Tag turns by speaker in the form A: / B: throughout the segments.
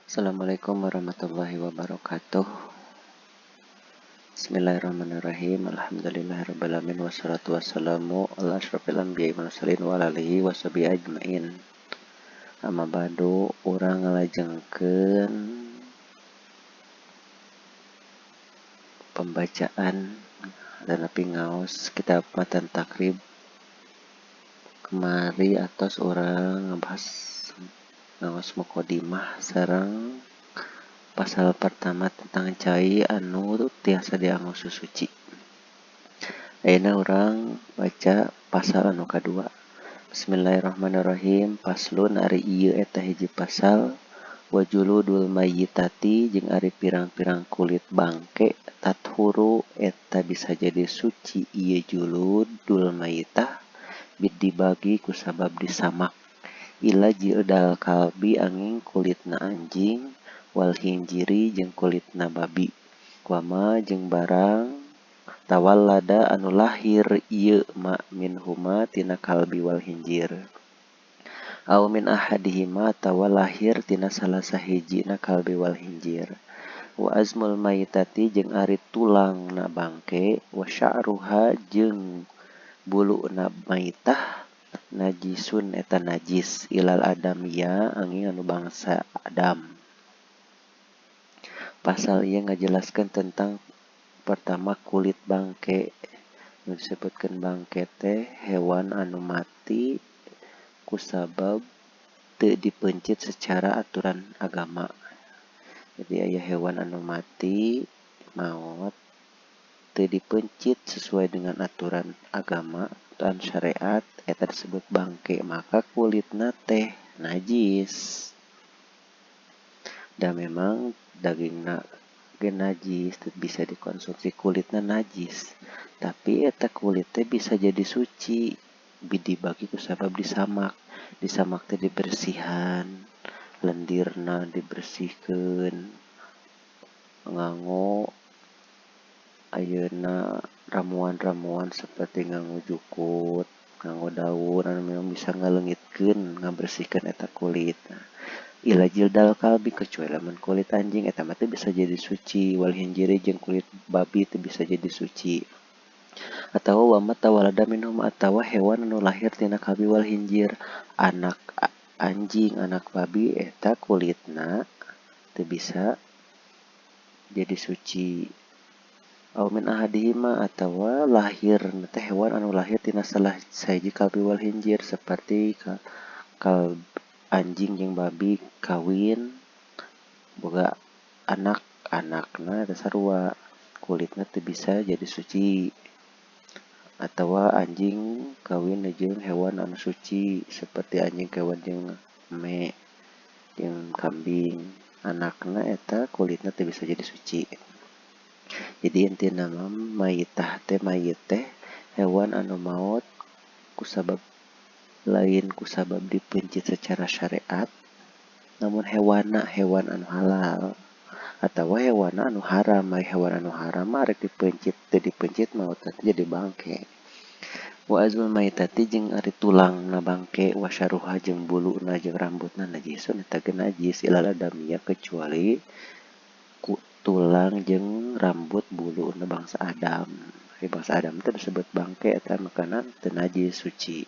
A: Assalamualaikum warahmatullahi wabarakatuh. Bismillahirrahmanirrahim. Alhamdulillahirabbil alamin wassalatu wassalamu ala asyrafil anbiya'i wal mursalin wa ala alihi washabihi ajmain. Amma ba'du, urang ngalajengkeun pembacaan dan nepi ngaos kitab Matan Takrib. Kemari atos urang ngebahas ngaos muqaddimah sareng pasal pertama tentang cai anu tiasa dianggo susuci. Ayeuna urang baca pasal anu kadua. Bismillahirrahmanirrahim. Paslon ari ieu eta hiji pasal wa juludul mayyitati jeung ari pirang-pirang kulit bangke tathuru eta bisa jadi suci ieu juludul mayyitah bidibagi kusabab disamak. Ila jildal kalbi angin kulitna anjing wal hinjiri jeung kulitna babi wama jeung barang tawallada anu lahir ieu ma minhuma tina kalbi wal hinjir aw min ahadihima atawa lahir tina salah sahijina kalbi wal hinjir wa azmul mayitati jeung ari tulangna bangke wa sya'ruha jeung buluna maitah najisun eta najis ilal adamia angin anu bangsa Adam. Pasal ieu ngajelaskeun tentang pertama kulit bangke. Nu disebutkeun bangke teh hewan anu mati kusabab teu dipeuncit secara aturan agama. Jadi aya hewan anu mati maot teu dipeuncit sesuai dengan aturan agama dan syariat eta disebut bangke, maka kulitna teh najis. Dan memang dagingna ge najis, teu bisa dikonsumsi, kulitna najis. Tapi eta kulit teh bisa jadi suci dibagi kusabab disamak. Disamak teh dibersihan, lendirna dibersihkeun, nganggo ayeuna ramuan-ramuan seperti nganggo jukut, nganggo daun anu memang bisa ngaleungitkeun, ngabersihkeun eta kulit. Nah, ila jildal kalbi kecuali lamun kulit anjing eta mah teu bisa jadi suci, wal hinjiri jeung kulit babi teu bisa jadi suci. Atawa wama tawalada minhum atawa hewan anu lahir tina kalbi wal hinjir, anak anjing, anak babi eta kulitna teu bisa jadi suci. Aw min ahadihima atawa lahir teh hewan anu lahir tina salah sahiji kalbi wal hinjir seperti kal anjing jeung babi kawin boga anak, anakna eta sarua kulitna teu bisa jadi suci. Atawa anjing kawin jeung hewan anu suci seperti anjing kawin jeung eme jeung kambing, anakna eta kulitna teu bisa jadi suci. Jadi intina mah mayitah teh mayit teh hewan anu maot kusabab lain kusabab dipeuncit secara syariat, namun hewanna hewan anu halal atawa hewanna anu haram. Ai hewan anu haram mah arek dipeuncit teu dipeuncit maot teh jadi bangke. Wa azmul mayitati jeung ari tulangna bangke wa syaruha jeung buluna jeung rambutna najisun eta ge najis ilal adamia kecuali ku tulang jeung rambut buluna bangsa Adam. Ari bangsa Adam teh disebut bangke eta makanan teu najis suci.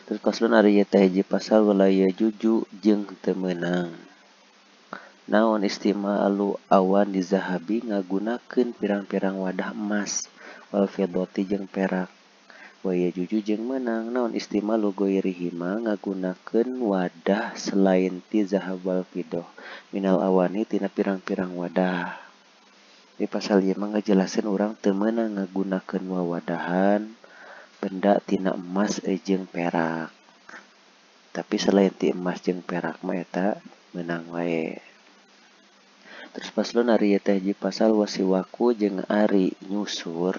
A: Terus paslon ari ieu teh hiji pasal walaya juju jeung teu meunang. Naon istimalu awan dizahabi ngagunakeun pirang-pirang wadah emas wal fiddati jeung perak. Waya juju jeung meunang naon istimalu goirihima ngagunakeun wadah selain ti zahab wal fiddah minal awani tina pirang-pirang wadah. Di pasal ieu mah ngajelasin urang teu meunang ngagunakeun wawadahan benda tina emas jeung perak. Tapi selain ti emas jeung perak mah eta meunang wae. Terus paslon ari ieu teh hiji pasal wasiwaku jeung ari nyusur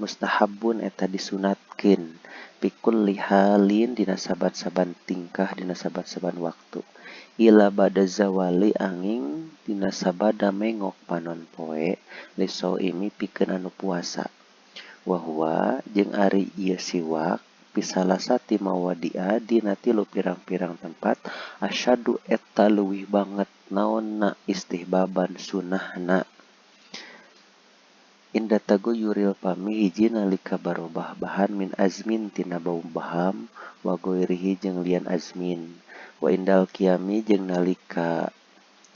A: mustahabun eta disunatkeun pikul lihalin dina saban-saban tingkah dina saban-saban waktu ila bada zawali angin dina sabada mengok panon poe lisoimi pikeun anu puasa wa huwa jeung ari ieu siwak fi salasati mawadi'a dina tilu pirang-pirang tempat asyadu eta leuwih banget naonna istihbaban sunahna. Inda taguyuril pami hiji nalika barobah bahan min azmin tina bau baham wa goirihi jeung lian azmin wa indal qiyami jeung nalika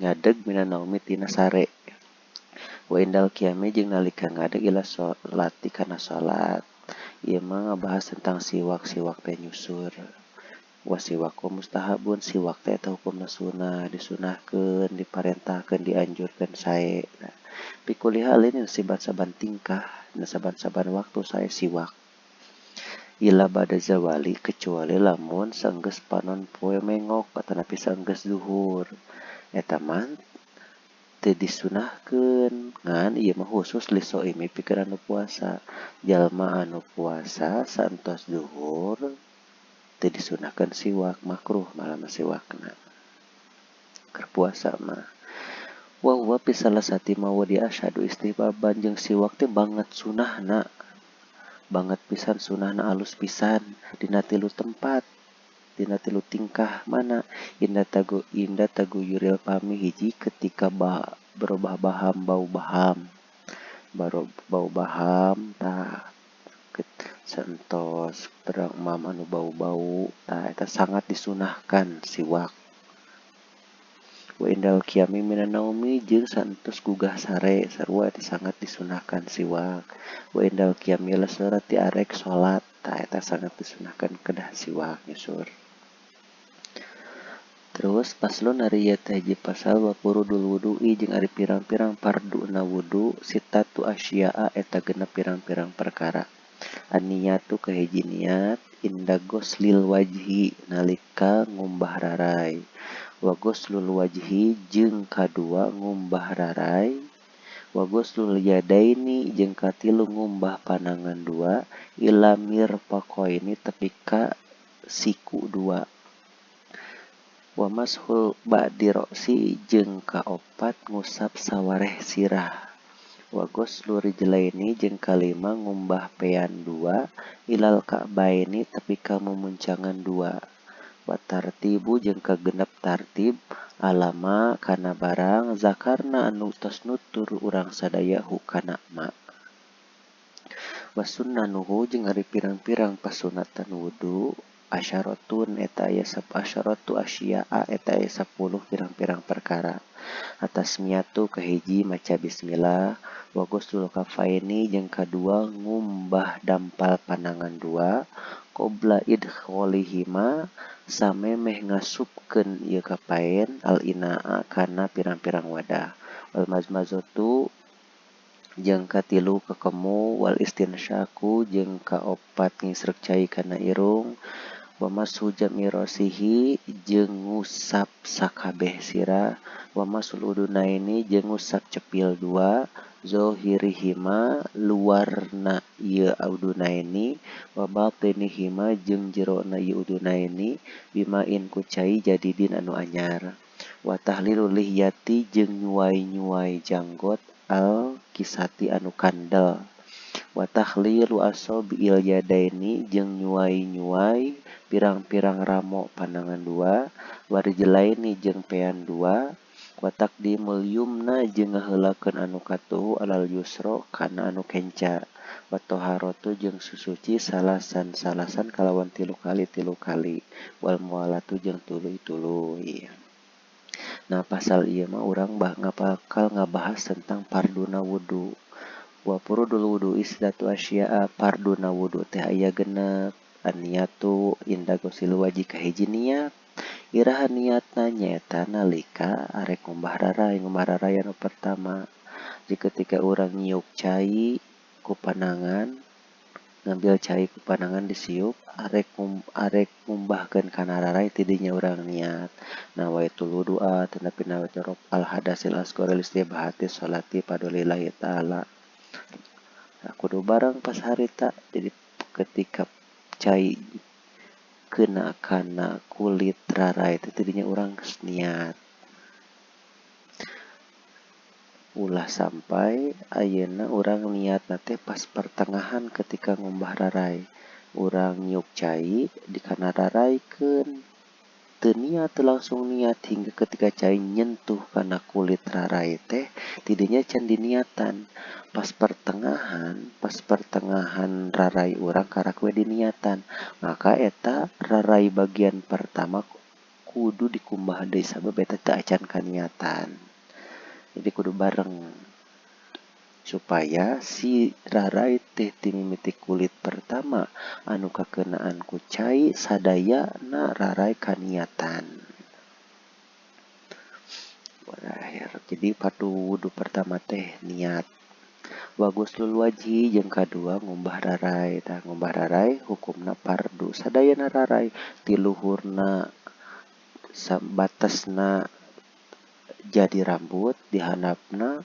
A: ngadeg minan naumi tina sare wa indal qiyami jeung nalika ngadeg ila sholati kana salat. Ieu mah ngabahas tentang siwak, siwak teh nyusur. Wa siwaku mustahabun, siwak teh eta hukumna sunah, disunahkeun, diparentahkeun, dianjurkeun sae. Nah, pikuli halin saban-saban tingkah, saban-saban waktu sae siwak. Ila bada zawali kecuali lamun sanggeus panon poe mengok atanapi sanggeus zuhur. Eta mah teu disunahkeun, ngan ieu mah khusus lisoimi pikeun anu puasa. Jalma anu puasa saentos zuhur teu disunahkeun siwak, makruh malah siwakna. Keur puasa mah. Wa huwa fi salasati mawadi asyadu istihbaban, jeung siwak teh banget sunahna. Banget pisan sunahna, alus pisan dina tilu tempat, dina tilu tingkah mana inda taguyuril pami hiji ketika berubah baham bau baham, baru bau baham tah sentos berang mam anu bau-bau tah eta sangat disunahkan siwak. Wa indal qiyami minan naumi jeung santos gugah sare sarua eta sangat disunahkan siwak. Wa indal qiyami ila sholati arek salat tah eta sangat disunahkan kedah siwak nyusur. Terus paslon ari ieu teh hiji pasal wa furudul wudu'i jeung ari pirang-pirang farduna wudu sitatu asya'a eta genep pirang-pirang perkara. An-niyatu kahiji niat inda ghuslil wajhi nalika ngumbah rarai. Wa ghuslul wajhi jeung kadua ngumbah rarai. Wa ghuslul yadaini jeung katilu ngumbah panangan dua ila mirfaqaini tepi ka siku dua. Wa mashul ba'di ra'si jeung kaopat ngusap sawareh sirah. Wa ghuslu rijlaini jeung kalima ngumbah pean dua ilal ka'baini tepi ka mumuncangan dua. Wa tartibu jeung kagenep tartib alama kana barang zakarna anu tos nutur urang sadaya hu kana ma. Wa sunnanuhu jeung ari pirang-pirang pasunatan wudu asyaratun eta aya asyaratu asya'a eta aya 10 pirang-pirang perkara. Atasmiyatu kahiji maca bismillah, wa ghuslul kafaini jeung kadua ngumbah dampal panangan dua qabla idkholihima samemeh ngasupkeun ieu kapaen al inaa kana pirang-pirang wadah. Wal mazmazatu jeung katilu kekemu, wal istinsyaku jeung kaopat ngisreuk cai kana irung, wa mashu jami rosihi jeung ngusap sakabeh sirah, wa masul udunaini jeung ngusap cepil dua zohirihima luarna ieu udunaini wa batinihima jeung jerona ieu udunaini bimain ku cai jadidin anu anyar, wa tahlilul lihyati jeung nyuai-nyuai janggot al kisati anu kandel, wa takhlilu asabi'il yadaini jeung nyuai-nyuai pirang-pirang ramo panangan dua, warijlaini jeung pean dua, wa taqdimul yumna jeung ngaheulakeun anu katuhu alal yusra kana anu kenca, wa taharatu jeung susuci salasan-salasan kalawan tilu kali-tilu kali, wal mualatu jeung tuluy-tuluy. Nah, pasal ieu mah urang bakal ngabahas tentang farduna wudu. Wa furudul wudu isdatu asya'a, farduna wudu teh aya genep. An-niyatu inda ghuslil wajhi kahiji niat. Iraha niatna nyaeta nalika arek ngumbah rarai, ngumbah rarai anu pertama. Jadi ketika urang nyiuk cai ku panangan, ngambil cai ku panangan disiup, arek ngumbahkeun kana rarai tidinya urang niat. Nawaitul wudu'a tetapi nawaitu rof al hadasil asghar listibahati sholati padolillahi ta'ala. Nah, kudu bareng pas harita. Jadi ketika cai kena kana kulit rarai itu tidinya urang geus niat. Ulah sampai ayeuna urang niatna teh pas pertengahan ketika ngumbah rarai. Urang nyiuk cai dikana raraikeun teu niat, teu langsung niat hingga ketika cai nyentuh kana kulit rarai teh tidinya can diniatan. Pas pertengahan rarai urang karak we diniatan, maka eta rarai bagian pertama kudu dikumbah deui sabab eta teu acan kaniatan. Jadi kudu bareng supaya si rarai teh ti mimiti kulit pertama anu kakenaan ku cai sadayana rarai kaniatan. Berakhir. Jadi fardu wudu pertama teh niat. Wa ghuslul wajhi jeung kadua ngumbah rarai. Tah, ngumbah rarai hukumna fardu sadayana rarai ti luhurna batasna jadi rambut, di handapna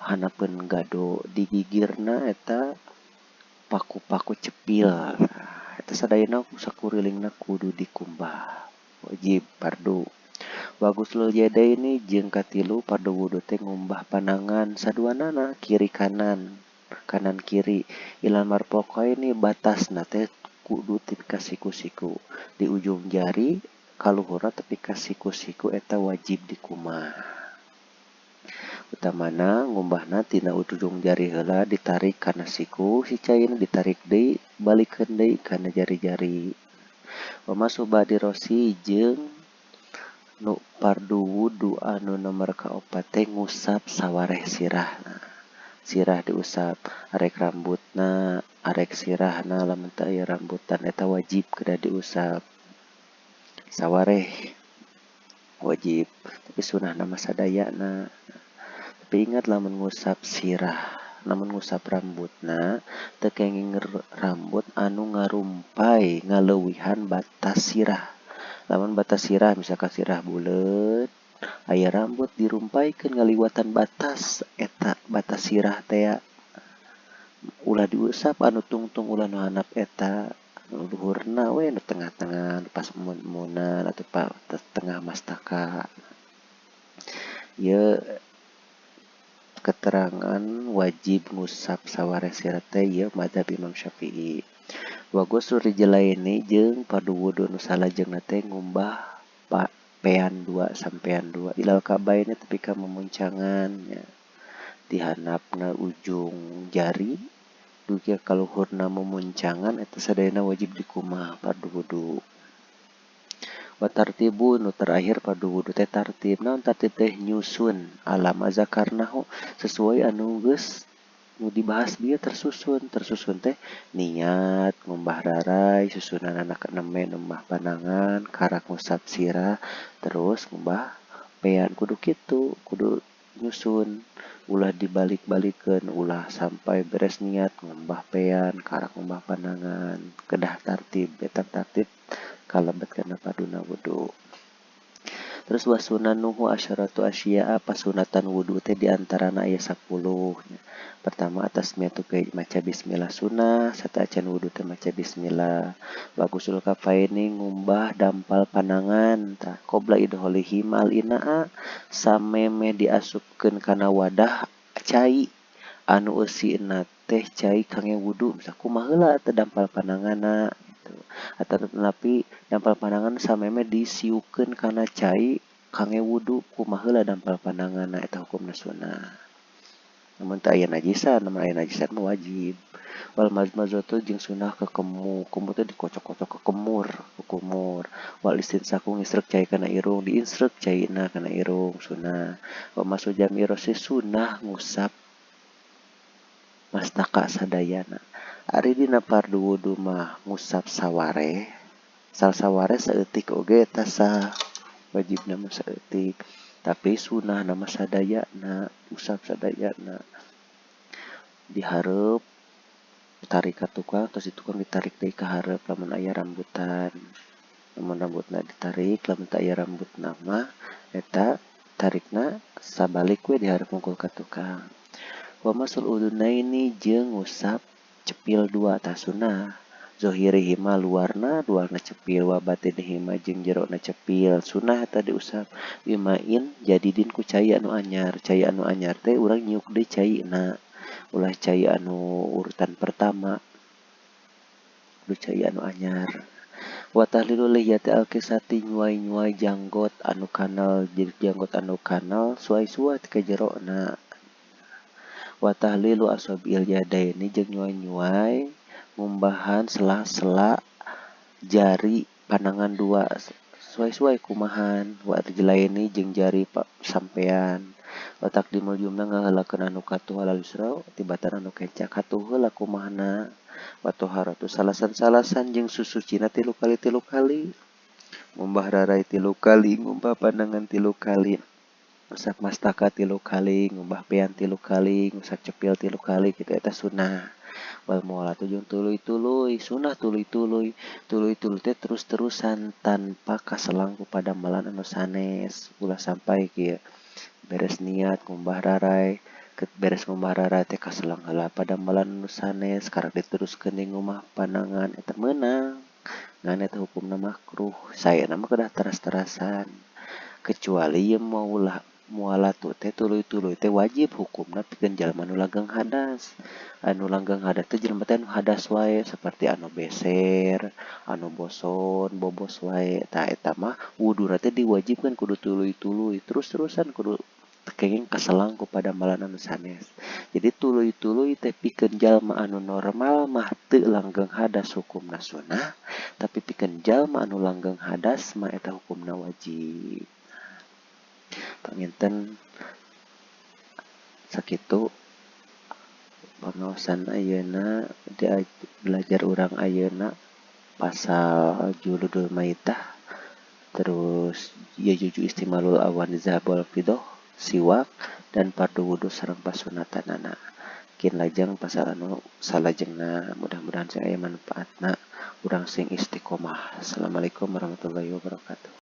A: handapeun gado, di gigirna eta paku-paku cepil. Nah, eta sadayana sakurilingna kudu dikumbah, wajib fardu. Wa ghuslul yadaini jeung katilu fardu wudu teh ngumbah panangan saduanana, kiri kanan, kanan kiri, ilal marfaqaini batasna teh kudu tepi ka siku-siku, di ujung jari kaluhurna tepi ka siku-siku eta wajib dikumbah. Utamana ngumbahna tina ujung jari heula ditarik kana siku, si caina ditarik deui, balikeun deui kana jari-jari. Wa mashu ba'di rosi jeung nu fardu wudu anu nomor kaopat teh ngusap sawareh sirahna. Sirah diusap, arek rambutna, arek sirahna lamun teu aya rambutan eta wajib kedah diusap. Sawareh wajib, tapi sunahna mah sadayana. Tapi ingat, lamun ngusap sirah, lamun ngusap rambutna teu kenging rambut anu ngarumpai ngaleuwihan batas sirah. Lamun batas sirah misalkan sirah buleut, aya rambut dirumpaikeun ngaliwatan batas eta batas sirah tea, ulah diusap anu tungtung, ulah nu handap eta, nu luhurna we, nu tengah-tengah pas mun-munan atau tengah mastaka. Ieu keterangan wajib ngusap sawareh sirah teh ieu madzhab Imam Syafi'i. Wa ghuslu rijlaini jeung fardu wudu nu salajengna teh ngumbah pean dua, sampean dua, ilal kabaini tepi ka memuncangan nya. Di handapna ujung jari dugi ka luhurna memuncangan eta sadayana wajib dikumbah fardu wudu. Wa tartibu nu terakhir fardu wudu teh tartib. Naon tartib teh? Nyusun ala ma zakarnahu sesuai anu geus nu dibahas bieu, tersusun. Tersusun teh niat, ngumbah rarai, susunan anak neme ngumbah panangan, karak ngusap sirah, terus ngumbah pean, kudu kitu, kudu nyusun, ulah dibalik-balikeun, ulah sampai beres niat ngumbah pean karak ngumbah panangan, kedah tartib. Eta tartib kalebet kana farduna wudu. Terus wa sunanuhu asyaratu asya'a, pasunatan wudu teh diantarana aya 10. Pertama, at-tasmiyatu ke maca bismillah sunah, sateuacan wudu teh maca bismillah. Wa ghuslul kafaini ngumbah dampal panangan tah qabla idkholihi mal inaa sameme diasupkeun kana wadah cai anu eusina teh cai kangge wudu. Misal kumaha heula teh dampal pananganna gitu. Atau tetapi dampal panangan sameme disiukeun kana cai kangge wudu, kumaha heula dampal pananganna, eta hukumna sunah. Namun teu aya najisan, namun aya najisan mah wajib. Wal madmadatu jeung sunah kekemu, kemu teh dikocok-kocok, kekemur, kekumur. Wal istinsaku ngisrek cai kana irung, diinsrek caina kana irung sunah. Wa mashu jami'i rosi sunah ngusap mastaka sadayana. Ari dina fardu wudu mah ngusap sawareh, sal sawareh saeutik oge eta sah, wajibna mah saeutik. Tapi sunah nama sadayana, usap sadayana. Dihareup tarik ka tukang, terus di tukang ditarik deui ka hareup lamun aya rambutan. Lamun rambutna ditarik, lamun teu aya rambutna mah eta tarikna sabalik we dihareup mungkul ka tukang. Wa masul udunaini jeung ngusap cepil dua, tah sunah. Zohirihima luarna, luarna cepil, wa batinihima jeung jerona cepil sunah eta diusap bimain jadidin ku cai anu anyar. Cai anu anyar teh urang nyiuk deui caina, ulah cai anu urutan pertama. Kudu cai anu anyar. Wa tahlilu lihyati alqisati nyuai-nyuai janggot anu kanal, jadi janggot anu kanal suai-suai ti ka jerona. Wa tahlilu asabil yadaini jeung nyuai-nyuai ngumbahan sela-sela jari panangan dua suai-suai kumahan. Wa rijlaini jeung jari sampean. Wa taqdimul yumna ngaheulakeun anu katuh alal yusra tibatan anu kenca katuh heula kumahana. Wa taharatu salasan-salasan jeung susucina 3 kali 3 kali. Ngumbah rarai 3 kali, ngumbah panangan 3 kali. Ngusap mastaka 3 kali, ngumbah pean 3 kali, ngusap cepil 3 kali kitu eta sunah. Wal muwalatu jeung tuluy-tuluy, sunah tuluy-tuluy, tuluy-tuluy teh terus-terusan tanpa kaselang kepada malan anu sanes. Ulah sampai kieu beres niat ngumbah rarai, beres ngumbah rarai teh kaselang heula pada malan anu sanes, karak diteruskeun deui ngumbah panangan eta meunang. Ngan eta hukumna makruh, saena mah kedah teras-terasan. Kecuali ieu maulah mualatu teh tuluy-tuluy teh wajib hukumna pikeun jalma nu langgeng hadas. Anu langgeng hadas teh jelema teh anu hadas wae seperti anu beser, anu boson, bobos wae. Tah eta mah wuduna teh diwajibkeun kudu tuluy-tuluy, terus-terusan kudu kenging kaselang kepada malan anu sanes. Jadi tuluy-tuluy teh pikeun jalma anu normal mah teu langgeng hadas hukumna sunah, tapi pikeun jalma anu langgeng hadas mah eta hukumna wajib. Panginten sakitu pangaosan ayeuna belajar urang ayeuna pasal juludul maitah, terus yajuju istimalul awani zahabul fidoh, siwak, dan fardu wudu sareng pasunatanana. Kin lajeng pasal anu salajengna, mudah-mudahan sing aya manfaatna, urang sing istiqomah. Assalamualaikum warahmatullahi wabarakatuh.